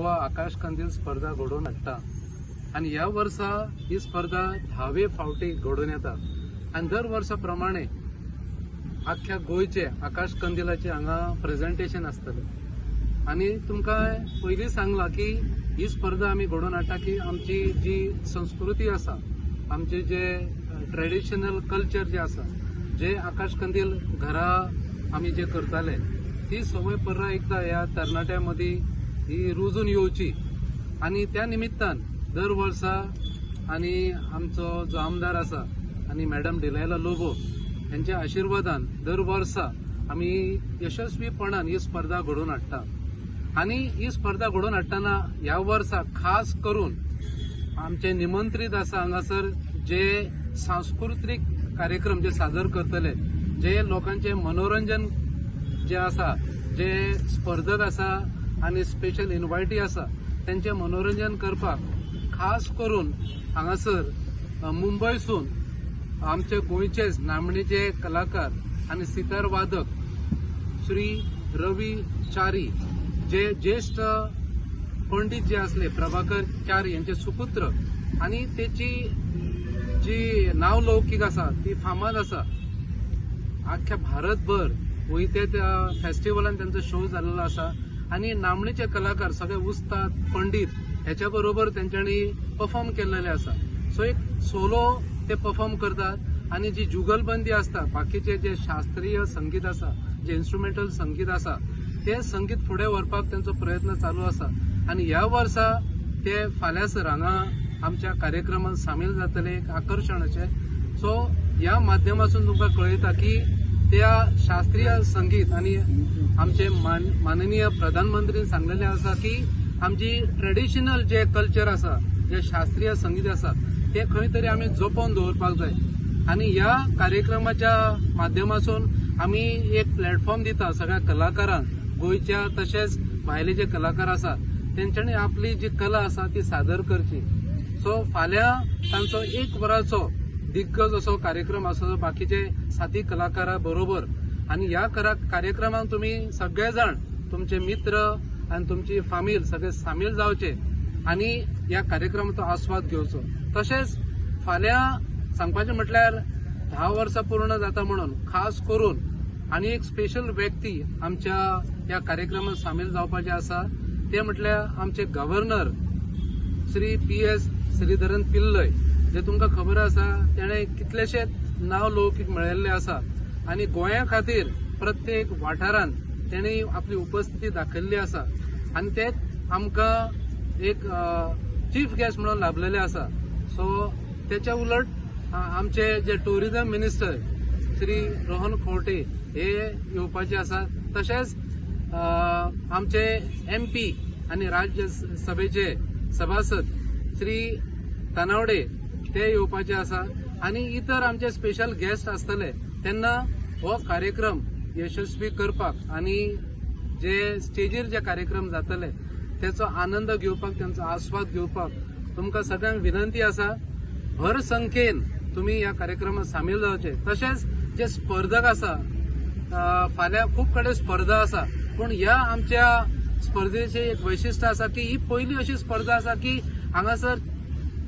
गोवा आकाश कंदील स्पर्धा घडोवन हाडटा आनी ह्या वर्सा ही स्पर्धा 10वे फावटी घडोवन येता आनी दर वर्सा प्रमाणे आख्ख्या गोंयचे आकाश कंदिलाचे हांगा प्रेजेंटेशन आसतलें. आनी तुमकां पयलीं सांगलां की ही स्पर्धा आमी घडोवन हाडटा की आमची जी संस्कृती आसा, आमचे जे ट्रेडिशनल कल्चर जे आसा, जे आकाश कंदील घरा आमी जे करताले ती संवय परत एकदां ह्या तरणाट्यां मदीं ही रुजून येवची आनी त्या निमित्तान दर वर्सा आनी आमचो जो आमदार आसा आनी मॅडम डिलायला लोबो यांच्या आशिर्वादान दर वर्सा आमी यशस्वीपणान ही स्पर्धा घडोवन हाडटा. आनी ही स्पर्धा घडोवन हाडटना ह्या वर्सा खास करून आमचे निमंत्रीत आसा हांगासर जे सांस्कृतीक कार्यक्रम जे सादर करतले, जे लोकांचे मनोरंजन जे आसा, जे स्पर्धक आसा आनी स्पेशल इनवायटी आसा तेंचे मनोरंजन करपाक खास करून हांगासर मुंबयसून आमचे गोंयचेच नामणेचे कलाकार आनी सितार वादक श्री रवी च्यारी, जे ज्येष्ठ पंडीत जे असले प्रभाकर च्यारी यांचे सुपुत्र आनी तेची जी नाव लौकीक आसा ती फामाद आसा. आख्ख्या भारतभर वयते त्या फेस्टिवलान त्यांचो शो जाल्लो आसा आनी नामणेचे कलाकार सगळे उस्ताद पंडीत हेच्या बरोबर तेंच्यांनी परफॉर्म केल्लेले आसा. सो एक सोलो ते परफॉर्म करतात आनी जी जुगलबंदी आसता, बाकीचे जे शास्त्रीय संगीत आसा, जे इन्स्ट्रुमेंटल संगीत आसा ते संगीत फुडें व्हरपाक तेंचो प्रयत्न चालू आसा. आनी ह्या वर्सा ते फाल्यांसर हांगा आमच्या कार्यक्रमात सामील जातले एक आकर्शण अशें. सो ह्या माध्यमासून तुमकां कळयता की त्या शास्त्रीय संगीत आनी आमचे माननीय प्रधानमंत्रीन सांगलेलें आसा की आमची ट्रेडिशनल जे कल्चर आसा, जे शास्त्रीय संगीत आसा ते खंय तरी आमी जपोवन दवरपाक जाय. आनी ह्या कार्यक्रमाच्या माध्यमासून आमी एक प्लॅटफॉर्म दिता सगळ्या कलाकारांक, गोंयच्या तशेंच भायले जे कलाकार आसा तेंच्यांनी आपली जी कला आसा ती सादर करची. सो फाल्यां तांचो 1 वराचो दिग्गज असो कार्यक्रम आसा बाकीचे साथी कलाकारा बरोबर. आनी ह्या कार्यक्रमाक तुमी सगळे जाण तुमचे मित्र आनी तुमची फामील सगळे सामील जावचे आनी ह्या कार्यक्रमाचो आस्वाद घेवचो. तशेंच फाल्यां सांगपाचें म्हटल्यार 10 वर्सां पूर्ण जाता म्हणून खास करून आनी एक स्पेशल व्यक्ती आमच्या ह्या कार्यक्रमात सामील जावपाचे आसा, ते म्हटल्यार आमचे governor Shri PS Sreedharan Pillai, जे तुमकां खबर आसा तेणें कितलेशेच नांव लौकीक मेळयल्ले आसा आनी गोंया खातीर प्रत्येक वाठारांत तेणें आपली उपस्थिती दाखयल्ली आसा आनी ते आमकां एक चीफ गेस्ट म्हणून लाभलेले आसा. सो तेच्या उलट आमचे जे टुरिझम मिनिस्टर श्री रोहन खंवटे हे येवपाचे आसा. तशेंच आमचे MP आनी राज्य सभेचे सभासद श्री तानावडे ते येवपाचे आसा आनी इतर आमचे स्पेशल गेस्ट आसतले. तेन्ना हो कार्यक्रम यशस्वी करपाक आनी जे स्टेजीर जे कार्यक्रम जातले तेचो आनंद घेवपाक, तेंचो आस्वाद घेवपाक तुमकां सगळ्यांक विनंती आसा, भर संख्येन तुमी ह्या कार्यक्रमात सामील जावचे. तशेंच जे स्पर्धक आसा, फाल्यां खूब कडेन स्पर्धा आसा, पूण ह्या आमच्या स्पर्धेचें एक वैशिश्ट आसा की ही पयली अशी स्पर्धा आसा की हांगासर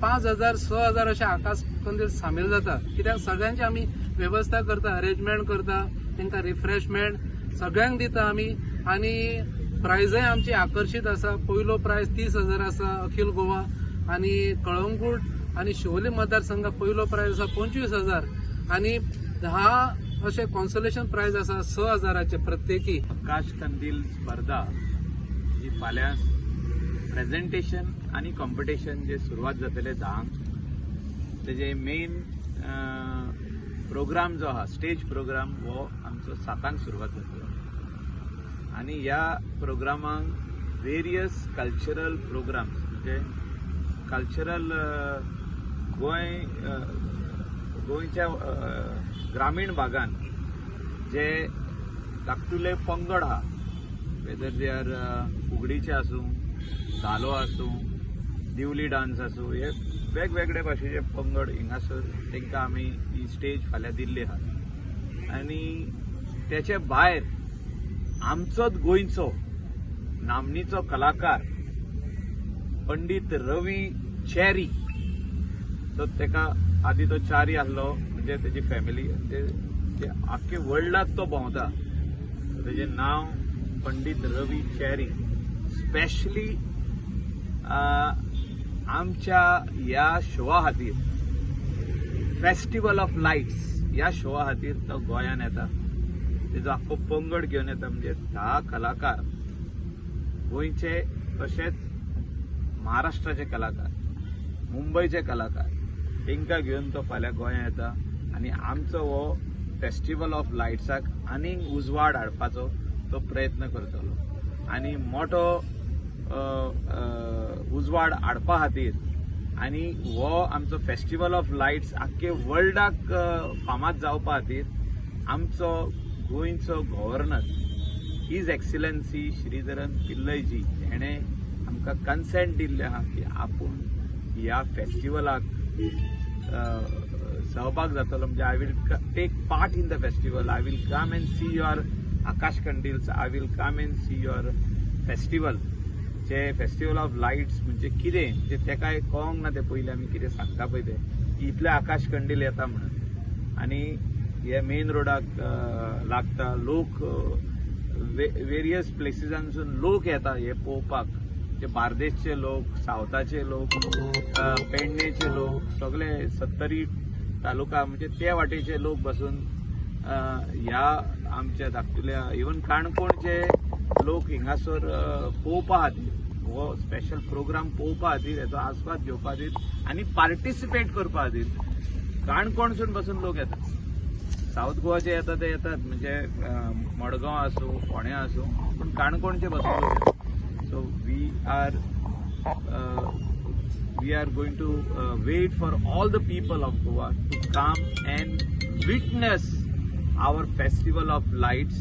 5,000 6,000 अशे आकाश कंदील सामील जाता. कित्याक सगळ्यांची आमी वेवस्था करता, अरेंजमेंट करता, तांकां रिफ्रेशमेंट सगळ्यांक दिता आमी आनी प्रायजय आमची आकर्शीत आसा. पयलो प्रायज 30,000 आसा अखिल गोवा आनी कळंगूट आनी शिवोली मतदारसंघात पयलो प्रायज आसा 25,000 आनी 10 अशे कॉन्सोलेशन प्रायज आसा 6,000 प्रत्येकी. आकाश कंदील स्पर्धा ही फाल्यां प्रेजेंटेशन आनी कॉम्पिटिशन जे सुरवात जातले 10, तेजे मेन प्रोग्राम जो आहा स्टेज प्रोग्राम हो आमचो 7 सुरवात जातलो आनी ह्या प्रोग्रामाक वेरियस कल्चरल प्रोग्राम्स म्हणजे कल्चरल गोंय गोंयच्या ग्रामीण भागान जे धाकटुले पंगड आहा, वेदर they are फुगडीचे आसूं, धालो आसूं, दिवली डान्स आसूं, हे वेगवेगळे भाशेचे पंगड हिंगासर तांकां आमी ही स्टेज फाल्यां दिल्ली आहा. आनी तेचे भायर आमचोच गोंयचो नामनेचो कलाकार पंडीत रवी चेरी. सो तेका आदी तो चारी आसलो, म्हणजे तेजी फॅमिली ते आख्खे वर्ल्डाक तो भोंवता. तेजें नांव पंडीत रवी चेरी. स्पेशली आमच्या ह्या शोआ खातीर, फेस्टिवल ऑफ लायट्स ह्या शोआ खातीर तो गोंयान येता. तेजो आख्खो पंगड घेवन येता, म्हणजे 10 कलाकार, गोंयचे तशेंच महाराष्ट्राचे कलाकार, मुंबयचे कलाकार, तांकां घेवन तो फाल्यां गोंयांत येता आनी आमचो हो फेस्टिवल ऑफ लायट्साक आनीक उजवाड हाडपाचो तो प्रयत्न करतलो. आनी मोठो उजवाड हाडपा खातीर आनी हो आमचो फेस्टिवल ऑफ लायट्स आख्खे वर्ल्डाक फामाद जावपा खातीर आमचो गोंयचो गव्हर्नर his excellency Sreedharan पिल्लयजी हेणें आमकां कन्सेंट दिल्लें आहा की आपूण ह्या फेस्टिवलाक सहभाग जातलो. म्हणजे I will take part in the festival, I will come and see your Akash कंडील्स, I will come and see your festival. J festival of lights म्हणजे कितें, म्हणजे तेकाय कळोंक ना तें पयलीं आमी कितें सांगता पळय तें, इतले आकाश कंडील येता म्हणून. आनी हे मेन रोडाक लागता, लोक वेरियस प्लेसीसांसून लोक येता हे पळोवपाक. जे बार्देसचे लोक, सावथाचे लोक, पेडणेचे लोक, सगळे सत्तरी तालुका म्हणजे ते वाटेचे लोक बसून ह्या आमच्या धाकटुल्या, इवन काणकोणचे लोक हिंगासर पळोवपा खातीर, हो स्पेशल प्रोग्राम पळोवपा खातीर, हेचो आस्वाद घेवपा खातीर आनी पार्टिसिपेट करपा खातीर काणकोणसून बसून लोक येतात. सावथ गोवाचे येता ते येतात, म्हणजे मडगांव आसूं, फोंड्या आसूं, पूण काणकोणचे बसून लोक येतात. So we are going to wait for all the people of Goa to come and witness our festival of lights.